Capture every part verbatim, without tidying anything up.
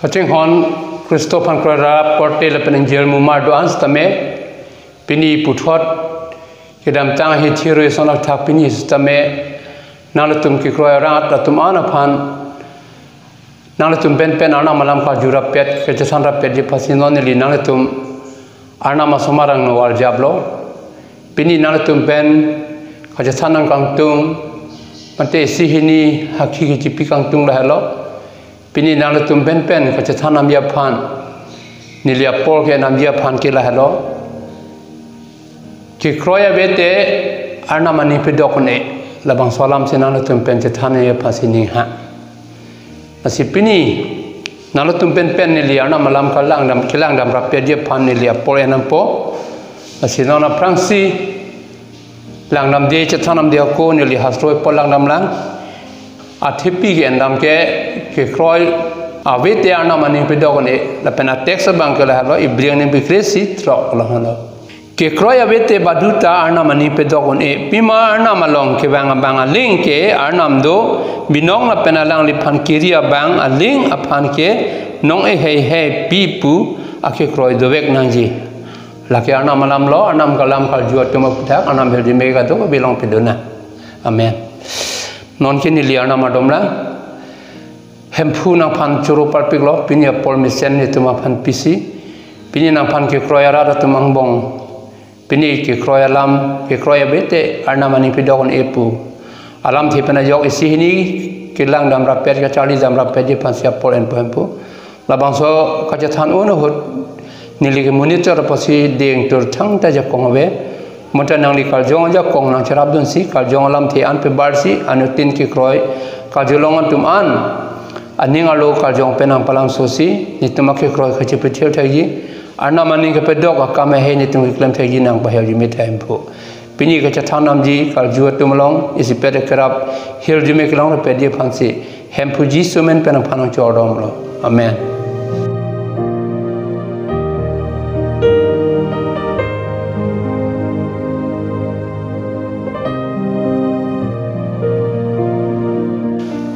Kachinghon Khristo aphan kroirap korte lapen ingjir mumar do-an sitame, pini puthot kedamtang ahi thirui ason athak pini sitame, nanglitum kekroi arat atum an aphan nanglitum penpen Arnam alam karju rappet, kachethan rappetji aphansi non neli nanglitum Arnam asomar angno arjaplo. Pini nanglitum pen kachethan nangkangtung, mate isi hini hakhi kechipi kangtung lahelo. Pini nanglitum penpen kachethan namji aphan, neli apor kenamji aphan ke lahelo: Kekroi ave te Arnam aning pedok un-e, labangso alamsi nanglitum pen chethan nangji aphansi ninghang. Lasi pini nanglitum penpen neli Arnam alam kalangdam, kelangdam rappetji aphan neli apor en nangpo. Lasi non aphrangsi langdamde, chethan damde ako neli hastro apor langdamlang. Athepi ke-endam ke, kekroi ave te Arnam aning pedok un-e, lapen a-text abang ke lahelo, Ibri angdengpi kre-isi throk lahelo: Kekroi ave te baduta Arnam aning pedok un-e, pima Arnam along kevang abang aling ke Arnam do, binong lapen alangliphan keri abang aling aphan ke nong-e heihei pi pu akekroi dovek nangji. Lake Arnam alamlo, Arnam kalam karju atum aputhak, Arnam hirjume kadokave longpidun nang. Amen. Nonke neli Arnam adomlang. Hemphu nangphan choro parpiklo, pini apor mesen netum aphan pisi. Pini nangphan kekroi arat atum angbong, pini kekroi alam, kekroi ave te Arnam aning pedok un-e pu alamthe pen ajok isi hini kelangdam rappet, kacharlidam rappetji aphansi apor enpo hemphu. Labangso kachethan un ahut neli ke monitor apotsi dengtur thangta ajakong ave. Bonta nangli karjong ajakong nangcherapdunsi, karjong alamthe an pebarsi, anuttin kekroi karjulong atum an aning arlo karjong pen nangpalamsosi, netum akekroi kachepethir thekji, Arnam aning kepedok akam heihei netum keklem thekji nangpahirjume tha hemphu. Pini kachethan namji karju atum along isipet kerap hirjume kelong rappetji aphansi hemphu Jisu amen pen nangphan nangchordomlo. Amen.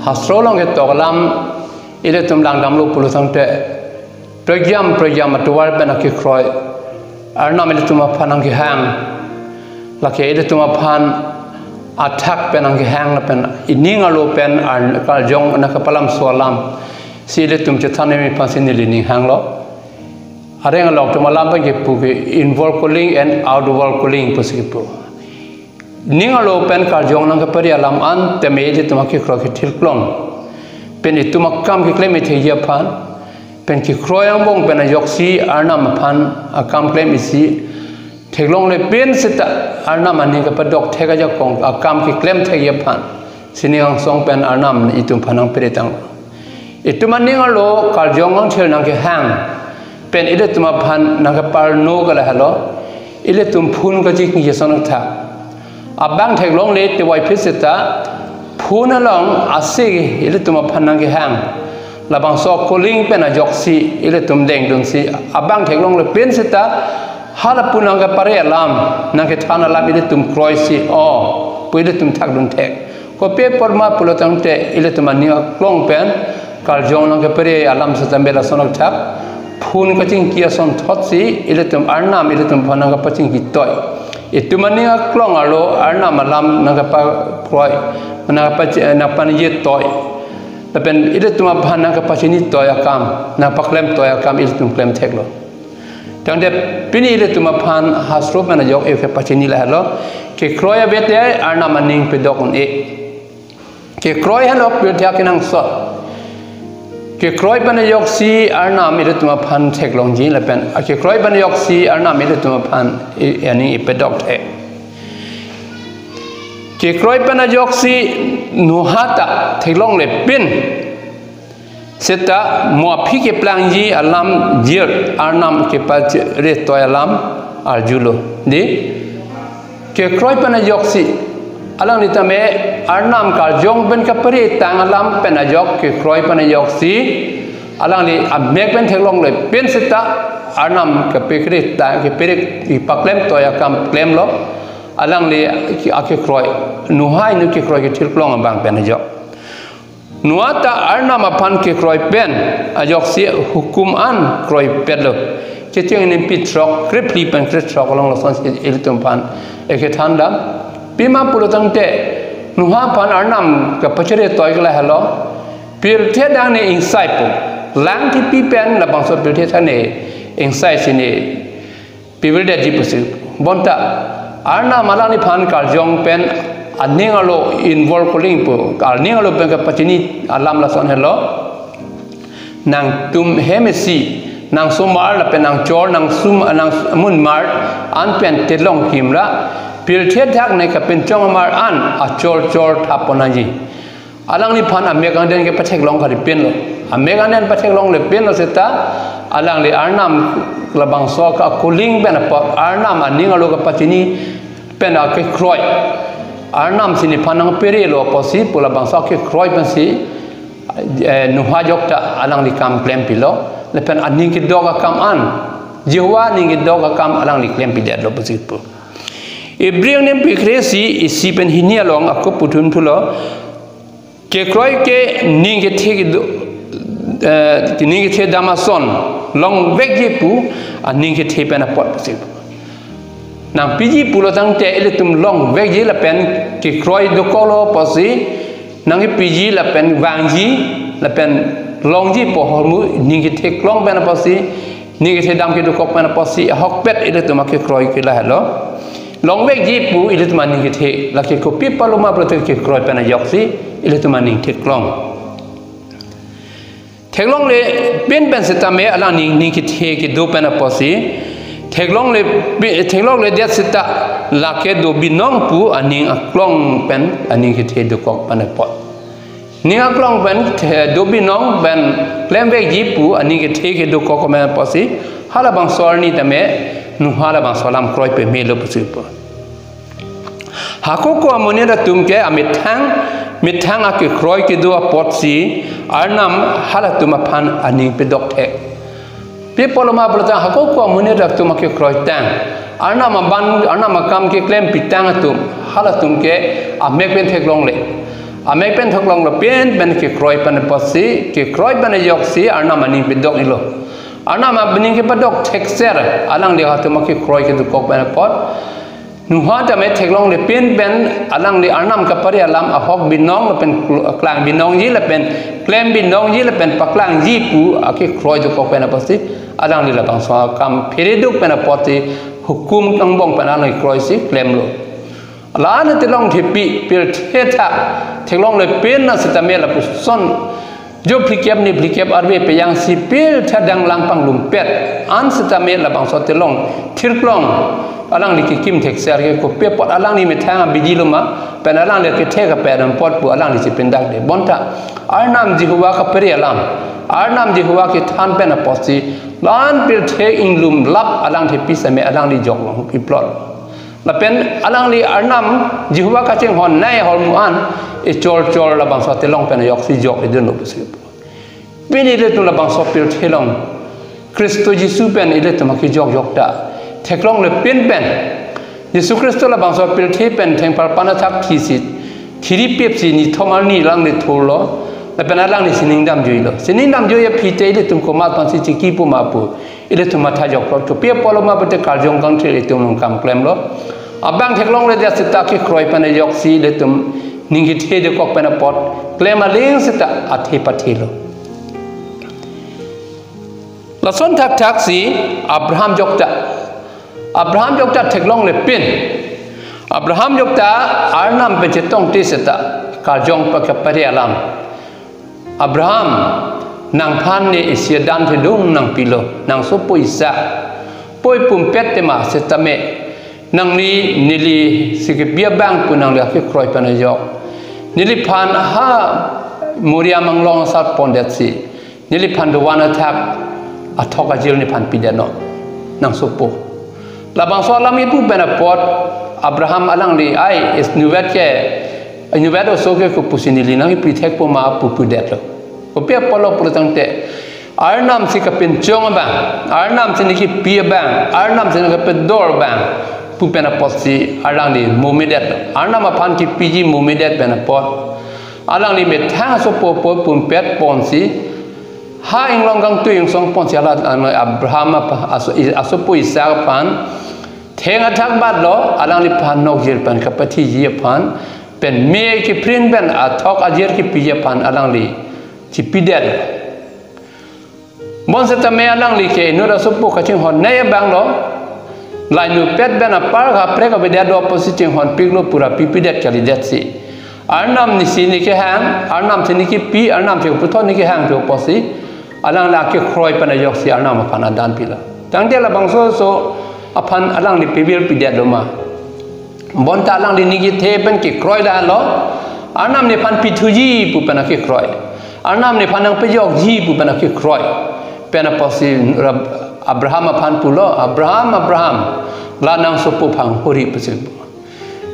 Hastro along ketok alam ilitum langdamlo pulo tangte, program program atovar pen akekroi Arnam ilitum aphan nangkehang. Lake ilitum aphan athak pen nangkehang lapen ining arlo pen ar-, karjong nangkepalamso alamsi ilitum chethan nangji aphansi neli ninghanglo. Areng along atum alam pen kepu ke inward calling and outward calling pusi kepu. Ining arlo pen karjong nangkepari alam an tame ilitum akekroi kethirklong pen itum akam keklem thekji aphan, pen kekroi angbong pen ajoksi Arnam aphan akam klem isi theklongle pen seta Arnam aning kepedok thek ajakong akam keklem thekji aphansi ning angsong pen Arnam itum aphan nangpiri tang. Itum aning arlo karjong angthir nangkehang pen ilitum aphan nangkeparno ke lahelo, ilitum phone kachingki ason athak. Abang theklongle tevoiphit seta phone along ase ilitum aphan nangkehang. Labangso calling pen ajoksi ilitum dengdunsi, abang theklongle pen seta halapu nangkepari alam, nangkethan alam ilitum kroisi o pu ilitum thakdun thek. Kopi apotma pulo tangte ilitum aning aklong pen karjong nangkepari alam sitame lason athak phone kachingki asonthotsi ilitum Arnam ilitum aphan nangkepachingki toi. Itum aning aklong arlo Arnam alam nangkepakroi, nangkepachi-, nangpaniji toi. Lapen ilitum aphan nangkepachini toi akam, nangpaklem toi akam ilitum klem theklo. Tangte pini ilitum aphan hastro pen ajok e kepachini lahelo: Kekroi ave te Arnam aning pedok un-e. Kekroi henlo pirthe akenangsot. Kekroi pen ajoksi Arnam ilitum aphan theklongji lapen akekroi pen ajoksi Arnam ilitum aphan i-, aning ipedok thek. Kekroi pen ajoksi Noah ta theklongle pen seta mo aphi keplangji alam jir Arnam kepachiri toi alam arjulo. Dei, kekroi pen ajoksi, alangli tame Arnam karjong pen kepari tang alam pen ajok kekroi pen ajoksi, alangli amek pen theklongle pen seta Arnam kepikri ta, kepikri kepaklem toi akam klemlo. Alangli akekroi, Noah inut kekroi kethirklong abang pen ajok. Noah ta Arnam aphan kekroi pen ajoksi hukum an kroipetlo. Kecheng Ingnimpi throk krephli pen krethrok along lasonsi ilitum aphan ekethan dam. Pima pulo tangte Noah aphan Arnam kapachiri toi ke lahelo. Pirthe adang ne ingsai pu. Lang thipi pen labangso pirthe adang ne ingsai si ne pivirdetji pusi. Bonta Arnam alangliphan karjong pen aning arlo involve koling pu, aning arlo pen kapachini alam lason helo. Nangtum hem isi, nangsomar lapen nangchor, nangsum, nangmunmar an pen telong kimra, pirthe adak ne kapinchong amar an achor chor thap pon nangji. Alangliphan amek angden ke patheklong kali penlo. Amek angden patheklongle penlo seta alangli Arnam labangso kakoling pen apot Arnam aning arlo kapachini pen akekroi. Arnam si nephan nangperelo apotsi pu labangso akekroi pensi, eh, Noah ajok ta alangli kam klempilo. Lapen aning kedok akam an, Jehovah aning kedok akam alangli klempidetlo pusi pu. Ibri Ingnimpi kre-isi, isi pen hini along ako puthun thulo. Kekroi ke ning kethe kedo, eh, ning kethe dam ason longvekji pu, aning kethe pen apot pusi. Nangpiji pulo tangte ilitum longvekji lapen kekroi dokoklo apotsi, nangkepiji lapen vangji lapen longji pu ahormu ning ketheklong pen apotsi, ning kethe dam kedokok pen apotsi ahokpet ilitum akekroi ke lahelo. Longvekji pu ilitum aning kethe, lake kopi apotlo ma pulote kekroi pen ajoksi ilitum aning theklong. Theklongle pin pen setame alangli ning kethe kedo pen apotsi, theklongle pi-, theklongledet seta lake do binong pu aning aklong pen aning kethe dokok pen apot. Ning aklong pen the-, do binong pen klemvekji pu aning kethe kedokok pen apotsi, halabangso arni tame Noah labangso alam kroi pemelo pusi pu. Hako ko amonit atum ke amethang, methang akekroi kedo apotsi Arnam halatum aphan aning pedok thek. Pi apotlo ma pulote hako ko amonit atum akekroi tang, Arnam aban, Arnam akam keklem pitang atum, halatum ke amek pen theklongle. Amek pen theklongle pen pen kekroi pen apotsi, kekroi pen ajoksi Arnam aning pedok-ilo. Arnam aning kepadok thekser alangli halatum akekroi kedokok pen apot. Noah tame theklongle pin pen alangli Arnam kapari alam ahok binong lapen kl-, klang binongji lapen klem binongji lapen paklangji pu akekroi dokok pen apotsi alangli labangso akam phereduk pen apotsi hukum angbong pen alangli kroisi klemlo. La-an telong thepi pirthe athak theklongle pin na setame lapuson jo phlikep ni phlikep arve pejangsi pirthe adang lang panglumpet an setame labangso telong thirklong alangli kekim thekser ke kopi apot alangli methang abidi lo ma pen alangli kethe kape apot pu alangli chepindakde. Bonta Arnam Jehovah kapari alam, Arnam Jehovah kethan pen apotsi la-an pirthe inglum lap alangli thepi same alangli joklong piplot. Lapen alangli Arnam Jehovah kachinghon nei ahormu an echor chor labangso telong pen ajoksi jokledunlo pusi pu. Pini ilitum labangso pirthe along Khristo Jisu pen ilitum akejok jok ta theklongle pin pen Jisu Khristo labangso pirthe pen thengparpan athak thisi, thiri pipsi nithom arni alangli thurlo, lapen alangli sining damjuilo. Sining damjui aphi te ilitum komat aphansi chiki pu ma pu ilitum matha joklo, kopi apotlo ma pulote karjong kangthir ilitum along kam klemlo. Abang theklongledet seta kekroi pen ajoksi ilitum ning kethe dokok pen apot klem aling seta athe pathelo. Lason thakthaksi Abraham ajok ta, Abraham ajok ta theklongle pin, Abraham ajok ta Arnam pen chetongte seta karjong pa kapari alam. Abraham, nangphan ne isi adan thedung nangpilo, nangsopo Isak. Poi pumpet tema setame nangli nelisi kebi abang pu nangli akekroi pen ajok. Neliphan ha Moria anglong asar pondetsi neliphan dovan athak athok ajir nephan pidetnon, nangsopo. Labangso alam kipu pen apot Abraham alangli ai is nuvet ke, nuvet oso ke kopusi neli nangkipithekpo ma pu pudetlo. Kopi apotlo pulo tangte Arnam si kapinchong abang, Arnam si nangkipi abang, Arnam si nangkepedor abang pu pen apotsi alangli momedet. Arnam aphan kipiji momedet pen apot Alangli methang asopo pu pumpet ponsi, ha inglong kangtui ingsong ponsi hala alangli Abraham apa, aso-, i-, asopo Isak aphan theng athak batlo, alangliphan nokjir pen kapathiji aphan, pen me keprin pen athok ajir kepiji aphan alangli chipidet. Bonseta me alangli ke inut asopo kachinghon ne abanglo. La inutpet pen apar kaprek avedetlo apotsi chinghonpiklo, pura pipidet kalidetsi. Arnam nisi ne kehang, Arnam si ne kepi, Arnam si puthot ne kehang pu apotsi, alangli akekroi pen ajoksi Arnam aphan adan pilo. Tangte labangso aso aphan alangli pibirpidetlo ma. Bonta alangli ne kethe pen kekroi lahenlo. Arnam nephan pithuji pu pen akekroi. Arnam nephan nangpejokji pu pen akekroi. Pen apotsi Rab-, Abraham aphan pulo, "Abraham, Abraham, la nang sopo aphan hori," pusi pu.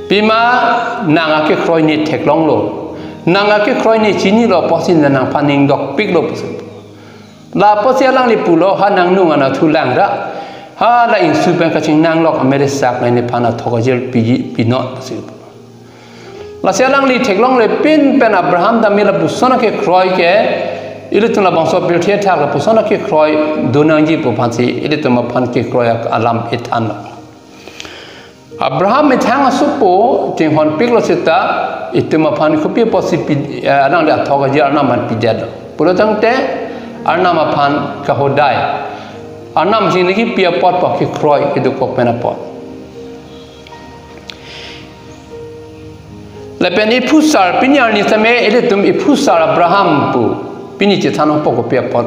Pima nang akekroi ne theklonglo. Nang akekroi ne chinilo apotsi nangphan ning dokpiklo pusi pu. La apotsi alangli pulo, "Ha nangnung anatthu langra. Ha la ingsu pen kachingnanglok ameresak nai nephan athok ajir piji pinon," pusi pu. Lasi alangli theklongle pin pen Abraham ta me lapuson akekroi ke, ilitum labangso pirthe athak lapuson akekroi donangji pu aphansi, ilitum aphan kekroi ak-, alam ethanlo. Abraham methang asopo chinghonpiklo seta, itum aphan kopi apotsi pi-, eh, alangli athok ajir Arnam aphan pidetlo. Pulo tangte Arnam aphan kahodai. Arnam si ne kepi apot pu akekroi kedokok pen apot. Lapen iphusar pini arni sitame ilitum iphusar Abraham pu pini chethan apot kopi apot.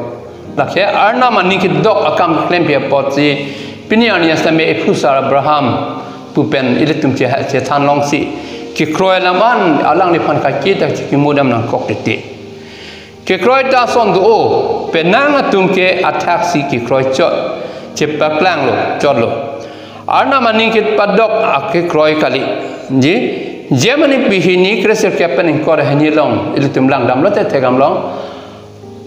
Lake Arnam aning kedok akam klempi apotsi pini arni sitame iphusar Abraham pu pen ilitum che-, chethan longsi kekroi alam an alangliphan kaki ta chikimudam nangkok titi. Kekroi ta ason do-o, penang atum ke athaksi kekroi chot, chepaklanglo, chotlo. Arnam aning kepadok akekroi kali. Ji, Jeremia pehini kre-sirkep pen ingkoi ra hini along, ilitum langdamlote thekdamlong.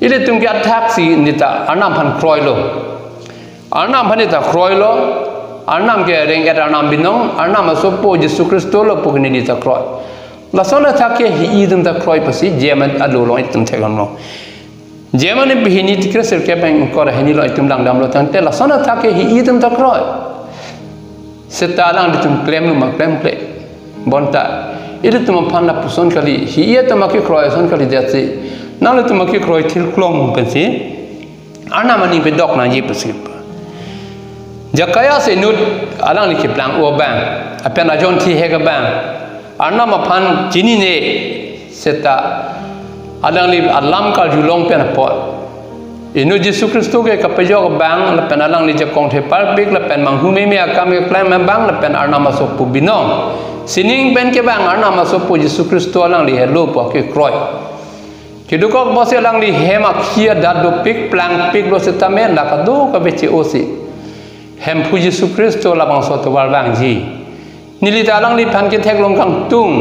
Ilitum ke athaksi neta Arnam aphan kroilo. Arnam aphan neta kroilo, Arnam ke reng-et Arnam binong, Arnam asopo Jisu Khristo lo pu ke neta kroi. Lason athak ke hi-i atum ta kroi pusi Jeremia alo along itum theklonglo. Jeremia pehini kre-sirkep pen ingkoi ra hini along itum langdamlo tangte lason athak ke hi-i atum ta kroi. Seta alanglitum klemlo ma klemkle. Bonta ilitum aphan lapuson kali, hi-i atum akekroi ason kalidetsi. Nanglitum akekroi thilklong pensi Arnam aning pedok nangji pusi pu. Zakaias inut alangli keplang-o abang, lapen ajon thihek abang, Arnam aphan chinine seta alangli alam karjulong pen apot, inut Jisu Khristo ke kapejok abang, lapen alangli jakong theparpik, lapen manghumeme akam keklem abang, lapen Arnam asopo binong. Sining pen kevang Arnam asopo Jisu Khristo alangli helo pu akekroi. Kedokok apotsi alangli hem akhia dat dopik plangpiklo sitame la kadokave che-osi Hemphu Jisu Khristo labangso atovar vangji. Neli ta alangliphan ketheklong kangtung.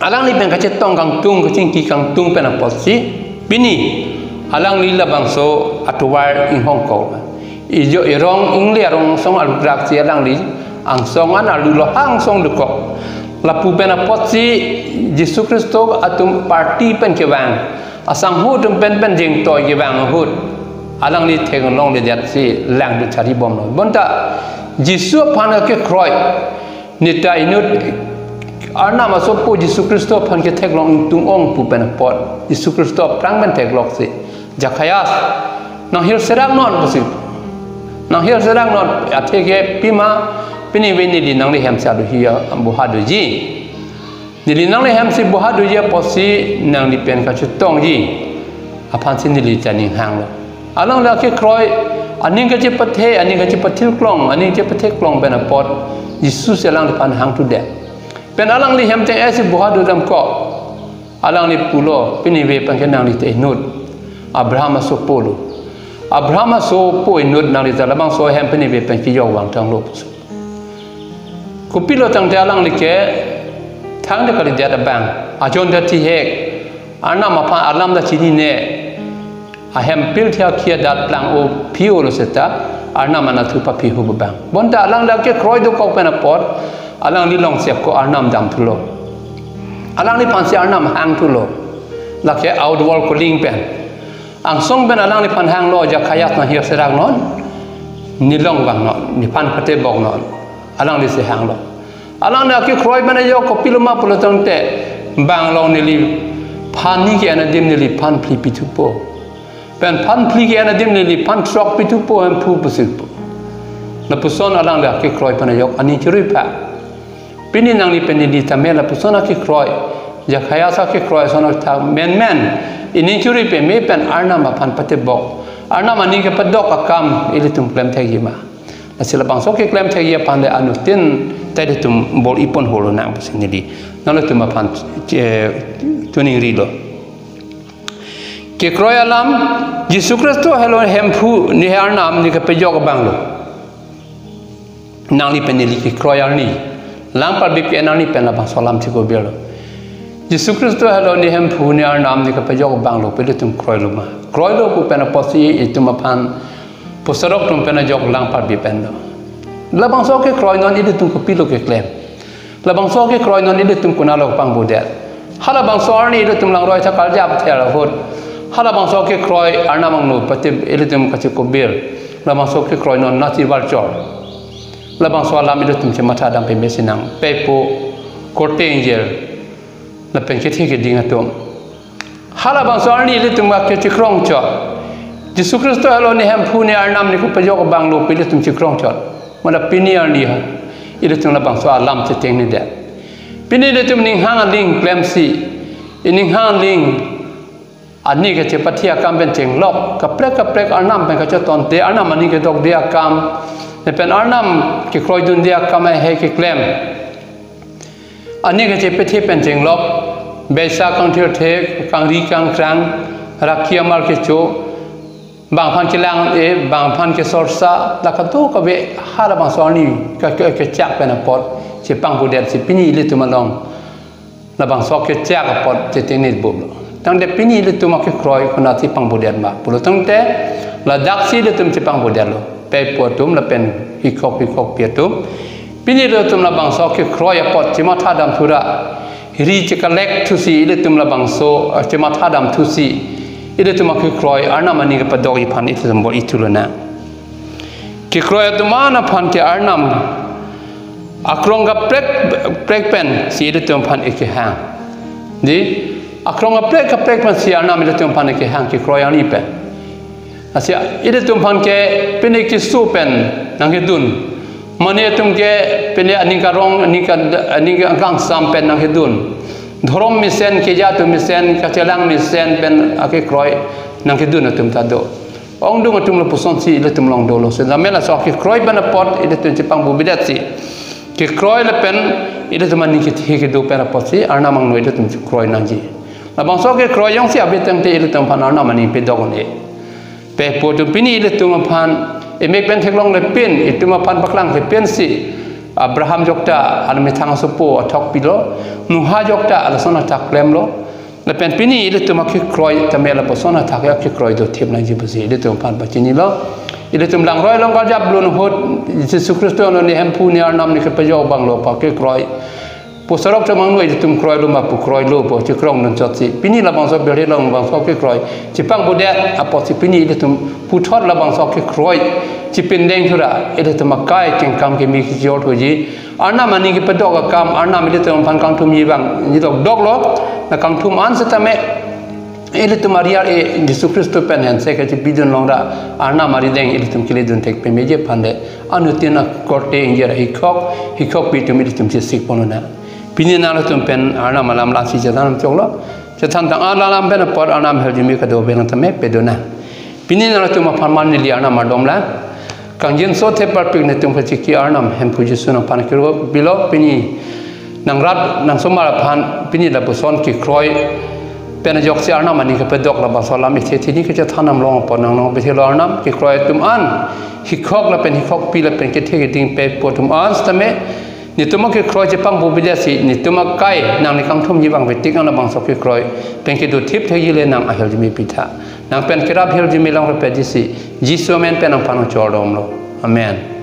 Alangli pen kachetong kangtung, kachingki kangtung pen apotsi pini alangli labangso atovar inghongkok. Ijo irong ingle arong angsong alukraksi alangli angsong an alulo ha angsong dokok. Lapu pen apotsi Jisu Khristo atum party pen kevang, asangho atum pen pen jengtoi kevang ahut alangli theklongledetsi langdun charibomlo. Bonta Jisu aphan akekroi neta inut Arnam asopo Jisu Khristo aphan ketheklong ingtung-ong pu pen apot Jisu Khristo aphrang pen thekloksi, "Zakaias, nang hirserak non," pusi. "Nang hirserak non, athe ke pima pini ave neli nangli hemsi aluhi ya boha doji. Neli nangli hemsi boha doji apotsi nangli pen kachetongji aphansi neli ta ning hanglo." Alangli akekroi, aning kachepathe, aning kachepathilklong, aning chepatheklong pen apot Jisu si alangliphan hangthudet. Pen alangli hem teng-esi boha dodamkok. Alangli pulo, "Pini ave pen ke nangli ta inut Abraham asopo lo. Abraham asopo inut nangli ta labangso ahem pini ave pen kejok vangtanglo," pusi. Kopilo tangte alangli ke thangte kalidet abang, ajon ta thihek, Arnam aphan alam ta chinine, ahem pirthe akhia dat plang-o phi-olo seta Arnam anatthu paphihup abang. Bonta alangli akekroi dokok pen apot Alangli longsi ako Arnam damthulo. Alangliphansi Arnam hangthulo. Lake outward calling pen. Angsong pen alangliphan hanglo, Zakhaias, nang hirseraknon, nelong vangnon, nephan pateboknon. Alanglisi hanglo. Alangli akekroi pen ajok kopiloma pulotangte, bang along neliphan ni ke-en adim neliphan phli pithupo. Pen phan phli ke-en adim neliphan throk pithupo, Hemphu pusi pu. Lapuson alangli akekroi pen ajok aning chirui pha. Pini nangli pen neli tame lapuson akekroi, Zakhaias akekroi ason athak menmen, ining chirui peme pen Arnam aphan patebok, Arnam aning kepadok akam ilitum klemthekji ma. Lasi labangso keklem thekji aphan le anuttin ta ilitum bor-iponholo nang pusi neli nanglitum aphan, eh, tuningrilo. Kekroi alam, Jisu Khristo helo Hemphu, ne he Arnam, ne kepajok abanglo. Nangli pen neli kekroi arni. Lang parbip ke-en arni pen labangso alam chikobirlo. Jisu Khristo helo ne Hemphu, ne Arnam, ne kepajok abanglo pu ilitum kroilo ma. Kroilo pu pen apotsi itum aphan pusarok atum pen ajok lang parbip enlo. Labangso akekroinon ilitum kopilo keklem. Labangso akekroinon ilitum konatlo pangbudet. Halabangso arni ilitum langroi thakal jap thel ahut, halabangso akekroi Arnam angno pati ilitum kachikobir. Labangso akekroinon nasi varchor. Labangso alam ilitum chematha dam peme sinang. Pepo, korte ingjir, lapen kethe keding atum. Halabangso arni ilitum akechikrong chot. Jisu Khristo helo ne Hemphu, ne Arnam, ne kepajok abanglo pu ilitum chikrong chot. Mane pini arni ha, ilitum labangso alam chetengne det. Pini ilitum ninghang aling klemsi, ininghang aling ani kachepathi akam pen chenglok, kaprek kaprek Arnam pen kachetonte, Arnam aning kedokde akam, ne pen Arnam kekroidunde akam ahe keklem. Ani kachepethe pen chenglok, beisa kangthirthe, kangri kangkrang, rakhi amar kecho, bang aphan kelang-e, bang aphan kesorsa, la kadokave halabangso arni ke, ke, kechak pen apot chepangbudet si pini ilitum along labangso kechak apot chetengne boblo. Tangte pini ilitum akekroi konatsi pangbudet ma pulotangte, ladaksi ilitum chepangbudetlo. Pepo atum lapen hikhok hikhokpi atum. Pini ilitum labangso akekroi apot chematha damthu ra, ri chekalek thusi ilitum labangso, eh, chematha damthusi ilitum akekroi Arnam aning kepadokji aphan ilitum bor-ithulo nang. Kekroi atum an aphan ke Arnam akrong kaprek kaprek pensi ilitum aphan ikehang. Di, akrong kaprek kaprek pensi Arnam ilitum aphan ikehang kekroi arni pen. Lasi ilitum aphan ke pini keso pen nangkedun. Mane atum ke pini aning karong, aning ka, aning kangsam pen nangkedun. Dhorom mesen, keja atum mesen, kachelang mesen pen akekroi nangkedun atum ta do. Ongdung atum lapusonsi ilitum along dolo. Setame laso akekroi pen apot ilitum chepangbubidet si, kekroi lapen ilitum aning kethe kedo pen apotsi Arnam angno ilitum chekroi nangji. Labangso akekroi jongsi ave tangte ilitum aphan Arnam aning pedok un-e. Pepo atum pini ilitum aphan emek pen theklongle pen, itum aphan paklangkle pensi, Abraham ajokta almethang asopo athok pilo, Noah ajokta lason athak klemlo. Lapen pini ilitum akekroi tame lapuson athak akekroi dothip nangji pusi ilitum aphan pachinilo. Ilitum langroi along karjap lun ahut, Jisu Khristo helo ne Hemphu, ne Arnam, ne kepajok abanglo pu akekroi pusarok atum angno ilitum kroilo ma pu kroilo pu chikrongdun chotsi. Pini labangso birhe along labangso akekroi chepangbudet apotsi pini ilitum puthot labangso akekroi chepindeng thu ra ilitum akai kengkam keme kejor thuji. Arnam aning kepadok akam, Arnam ilitum aphan kangthumji abang nidok doklo, la kangthum an setame ilitum ari ar-e Jisu Khristo pen hense kachepidun long ra, Arnam arideng ilitum keledun thek pemeji aphan le, anuttin akorte ingjir hikhok hikhokpi atum ilitum chesik ponlo nang. Pini nanglitum pen Arnam alam lasi chethan choklo, chethan tang alam pen apot Arnam ahirjume kadokave nangtame pedo nang. Pini nanglitum aphan man neli Arnam adom la. Kangjinso thepar pik netum kachiki Arnam Hemphu Jisu nangphan kiro bilo pini nangrat nangsomar aphan pini lapuson kekroi pen ajoksi Arnam aning kepadok labangso alam ithe thini kechethan nam long apot nang nangpethelo Arnam, kekroi atum an, hikhok lapen hikhokpi lapen kethe keding pepo atum an setame netum akekroi chepangbubidet si, netum akai nangli kangthumji abang vetik nang labangso kekroi pen kedothip thekji le nang ahirjume pitha. Nang pen kerap ahirjume long repetji si, Jisu amen pen nangphan chordomlo. Amen.